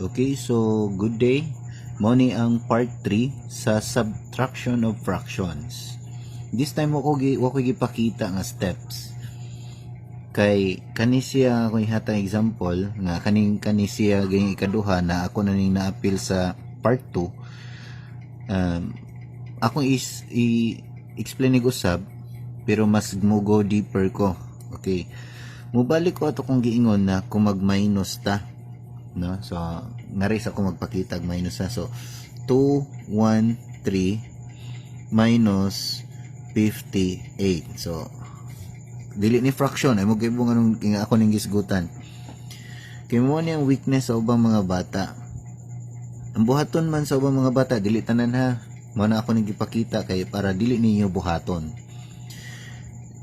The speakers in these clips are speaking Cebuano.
Okay, so good day. Mao ni ang part 3 sa subtraction of fractions. This time wa ko gipakita nga steps. Kay kani siya akong ihatag example nga kaning kani siya gayong ikaduha na ako na ning naapil sa part 2. Akong is i-explain ni usab, pero mas mo go deeper ko. Okay. Mubalik ko ato kong giingon na kung mag-minus ta, no? So ngari sa ako magpakita og minus na. So 2 1 3 minus 58. So dili ni fraction ay mo kay anong nga ako ning gisgutan. Kay mo ni ang weakness sa ubang mga bata. Ang buhaton man sa ubang mga bata, dili tanan ha. Mo na ako ning gipakita kay para dili ninyo buhaton.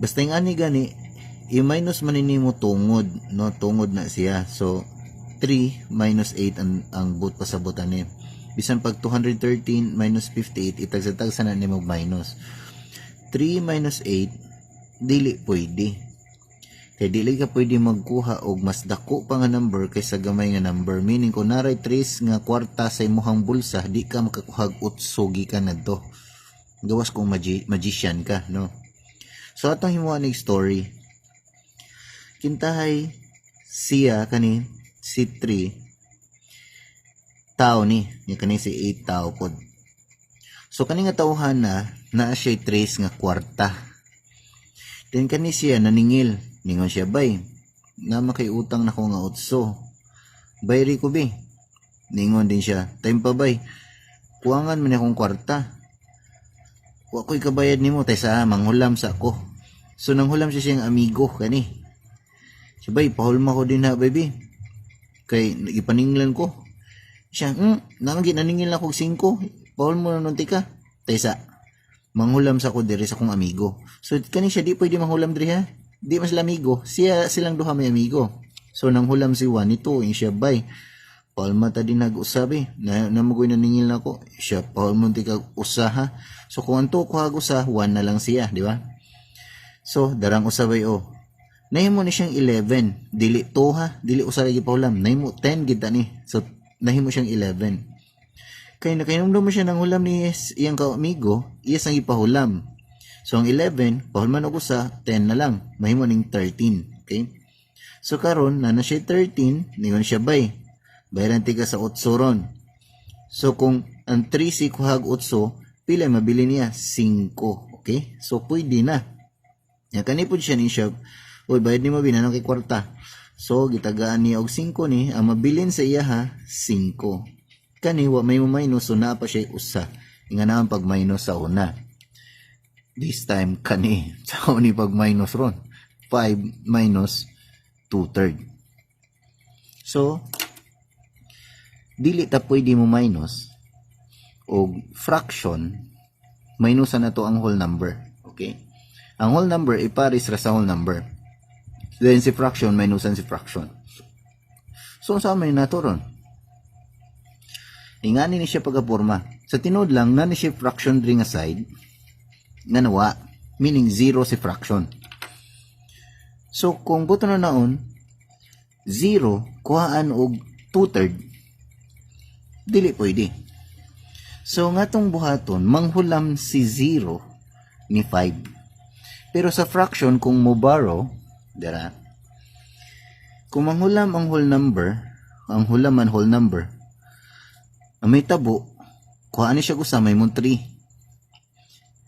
Basta yung ani gani, i-minus man nimo tungod, no? Tungod na siya. So 3 minus 8 ang buot pasabutan ni. Bisan pag 213 minus 58, itagsa-tagsa na nimo minus. 3 minus 8, dili pwede. Kay dili ka pwede magkuha og mas dako pa nga number kaysa gamay nga number. Meaning kung naray 3 nga kwarta sa imong bulsa, di ka makakuha og 8 gikan ngadto. Gawas kung magician ka, no? So atong himuan nig story. Kintahay siya kani si 3 tao ni ni kani si 8 tao pod. So kani nga tawhan na naa siya 3 nga kwarta. Then kani siya naningil, ningon siya, "Bay, naa kay utang nako nga 8. Bayri ko bi." Ningon din siya, "Time pa bay, kuwangan man akong kwarta. Wa ko'y kabayad nimo, taysa manghulam sa ako." So nanghulam siya siyang amigo kani. Siya, "Bay, pahulma ko din ha, baby. Kay ipaninglan ko." Siya, nang ginaningil ako 5. Pahulma na nun tika. Taysa manghulam sa ko diri sa akong amigo." So kani siya di pwede manghulam diri ha. Di man sila amigo. Siya silang duha may amigo. So nanghulam si Juan nito, yung siya, "Bay. Pahulma ta din nag-usab eh. Na namagoy naningil na ko." Siya, "Pahulma ti kag usa ha." So kung anto ko usa, 1 na lang siya, di ba? So darang usa bay oh. Nahimo ni siyang 11. Dili to ha, dili usa lagi pahulam. Nahimo 10 gid ni. So nahimo siyang 11. Kay nakahinumdum mo siya ng hulam ni iyang kaamigo, iya sang ipahulam. So ang 11, pahulman og usa, 10 na lang. Mahimo ning 13. Okay? So karon na na siya 13, ningon siya, "Bay. Bayaran ti ka sa 8 ron." So kung ang 3 si kuhag 8, pila mabili niya? 5. Okay? So pwede na. Ya kani pud siya ni siya, "Uy, bayad nimo binanong kay kwarta." So gitagaan niya og 5 ni, ang mabilin sa iya ha, 5. Kani wa may mo minus, so naa pa siya usa. Inga na ang pag minus sa una. This time kani sa ni pag minus ron. 5 minus 2 third. So dili ta pwede mo minus og fraction, minusan na to ang whole number. Okay? Ang whole number ipares ra sa whole number. Then si fraction, minusan si fraction. So unsa may nato ron? Ingani ni siya pagkaporma. Sa tinuod lang, na ni siya fraction diri nga side nga nawa, meaning zero si fraction. So kung buto na naon 0 kuhaan og 2 third, dili pwede. So nga tong buhaton, manghulam si 0 ni 5. Pero sa fraction kung mo borrow, dira. Kung manghulam ang whole number, ang hulam man whole number, ang may tabo, kuhaan ni siya usa, may mong 3.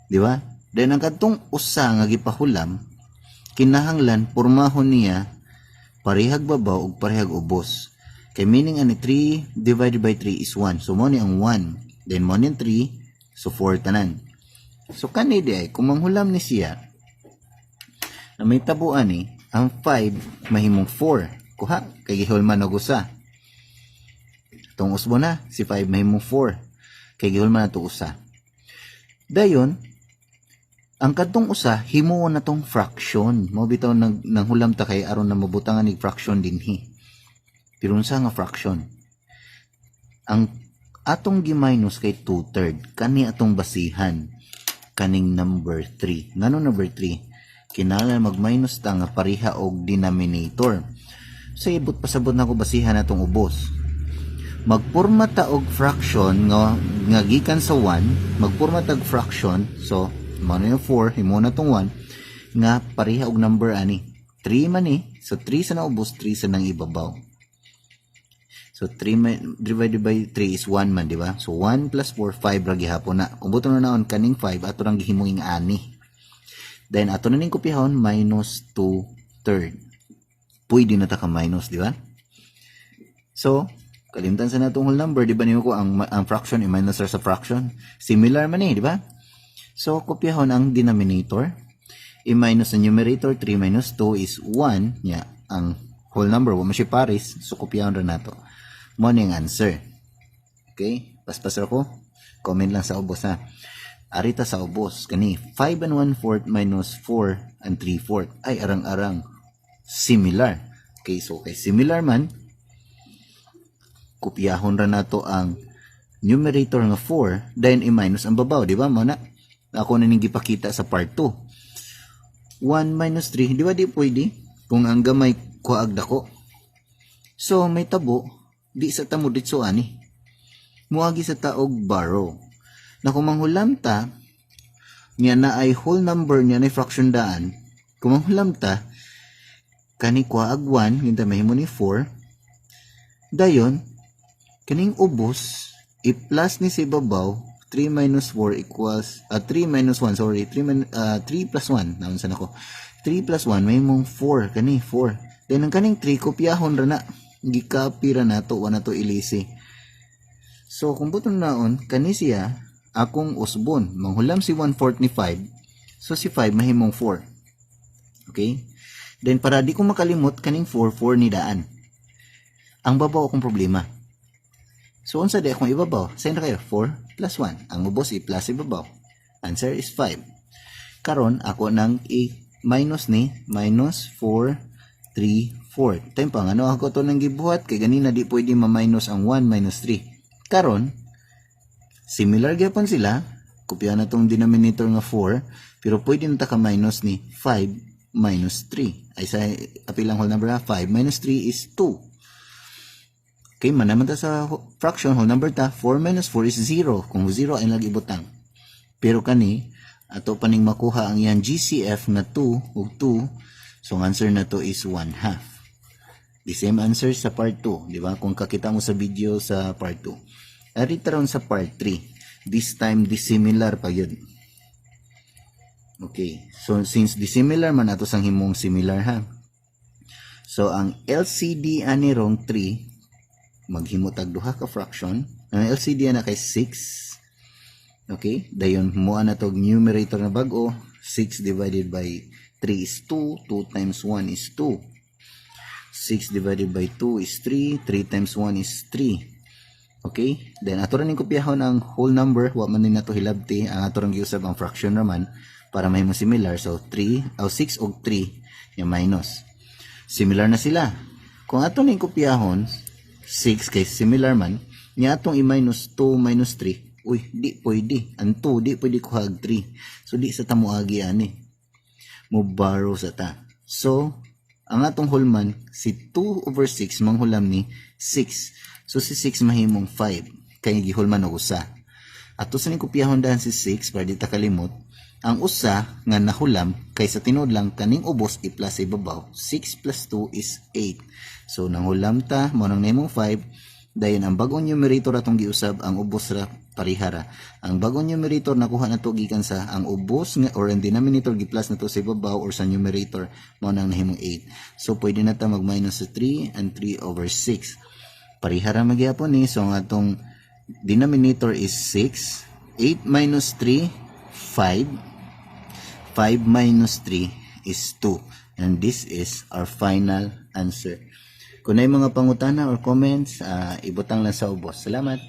Di ba? Then ang kadtong usa nga gipahulam, kinahanglan pormahon niya parehag babaw ug parehag ubos. Kay meaning ani 3 divided by 3 is 1. So mo ni ang 1. Then mo ni ang 3, so 4 tanan. So kani di ay kung manghulam ni siya na may tabuan ni ang 5 mahimong 4. Kuha kay gihulman og usa. Tong usbo na si 5 mahimong 4 kay gihulman na to usa. Dayon ang kadtong usa himuon na tong fraction. Mo bitaw nag nanghulam ta kay aron na mabutangan nig fraction dinhi. Pero unsa nga fraction? Ang atong gi-minus kay 2 third, kani atong basihan kaning number 3. Ngano number 3? Kinahanglan mag-minus ta nga pareha og denominator. Sa ibot pasabot na ko basihan atong ubos. Magporma ta og fraction nga gikan sa 1, magporma tag fraction, so mao na yung 4, himo na tong 1 nga pareha og number ani. 3 man ni, so 3 sa naubos, 3 sa nang ibabaw. So 3 divided by 3 is 1 man, di ba? So 1 plus 4, 5 ra gihapon na. Kung buton na naon kaning 5, ato rang gihimong ani. Then ato na ning kopyahon, minus 2 third. Pwede na ta ka minus, di ba? So, kalimtan sa natong whole number, di ba niyo ko ang fraction i-minus ra sa fraction? Similar man eh, di ba? So, kopyahon ang denominator. I-minus ang numerator, 3 minus 2 is 1. Nya, ang whole number, wa man siya pares, so kopyahon ra nato. Mo ni ang answer. Okay? Paspas ra ko. Comment lang sa ubos ha. Arita sa ubos. Kani, 5 and 1/4 minus 4 and 3/4. Ay, arang-arang. Similar. Okay, so kay similar man, kopyahon ra nato ang numerator nga 4, then i-minus ang babaw, di ba? Mo na. Ako na ning gipakita sa part 2. 1 minus 3, di ba di pwede? Kung ang gamay kuag dako. So, may tabo, di sa tamo ditso ani. Muagi sa taog borrow. Na kung manghulam ta, niya na ay whole number niya na ay fraction daan, kung manghulam ta, kani kuag 1, yun ta mahimo ni 4, dayon, kaning ubos, i-plus ni sa ibabaw, 3 minus 4 equals, 3 minus 1, sorry, 3 plus 1, naon sa nako. 3 plus 1, may mong 4, kani, 4. Then, ang kaning 3, kopyahon ra na. Gi-copy ra nato, wa na to ilisi. So, kung buton naon, kani siya, akong usbon. Manghulam si 1/4 ni 5. So, si 5 mahimong 4. Okay? Then, para di ko makalimot, kaning 4, 4 ni daan. Ang babaw akong problema. So, unsa di akong ibabaw? Send kayo, 4 plus 1. Ang ubos i-plus ibabaw. Answer is 5. Karon ako nang i-minus ni, minus 4, 3, 4. Time pa, ano ako to nang gibuhat? Kay ganina di pwede ma-minus ang 1 minus 3. Karon, similar gyapon sila. Kopya na tong denominator nga 4, pero pwede na ta ka minus ni 5 minus 3. Ay sa apilang whole number ha, 5 minus 3 is 2. Okay, man naman ta sa fraction, whole number ta, 4 minus 4 is 0. Kung 0 ay lagi ibutang. Pero kani, ato pa ning makuha ang iyang GCF nga 2 ug 2. So, ang answer na to is 1/2. The same answer sa part 2, di ba? Kung kakita mo sa video sa part 2. Arita ron sa part 3. This time, dissimilar pa yun. Okay. So, since dissimilar man, ato sang himong similar ha. So, ang LCD ani rong 3, maghimo tag duha ka fraction. Ang LCD ana kay 6. Okay? Dayon mua na tog numerator na bag-o. 6 divided by 3 is 2. 2 times 1 is 2. 6 divided by 2 is 3. 3 times 1 is 3. Okay? Then ato ra ning kopyahon ang whole number, wa man ni nato hilabti, ang ato rang giusab ang fraction raman para mahimo similar. So 3 o 6 og 3 yung minus. Similar na sila. Kung ato ning kopyahon 6 kay similar man, nya atong i-minus 2 minus 3. Uy, di pwede. Ang 2 di pwede kuhag 3. So di sa ta moagi ani. Mo borrow sa ta. So ang atong hulman si 2 over 6 manghulam ni 6. So si 6 mahimong 5 kay gihulman og usa. Ato sa ning kopyahon dahan si 6 para di ta kalimot. Ang usa nga nahulam kay sa tinuod lang kaning ubos i-plus sa ibabaw. 6 plus 2 is 8. So nanghulam ta mo nang nahimong 5. Dayon ang bagong numerator atong giusab, ang ubos ra parihara. Ang bagong numerator nakuha na to gikan sa ang ubos nga or ang denominator gi-plus na to sa ibabaw or sa numerator, mao nang nahimong 8. So pwede na ta mag-minus sa 3 and 3 over 6. Parihara magyapon ni, so ang atong denominator is 6. 8 minus 3, 5. 5 minus 3 is 2. And this is our final answer. Kung naay mga pangutana or comments, ibutang lang sa ubos. Salamat.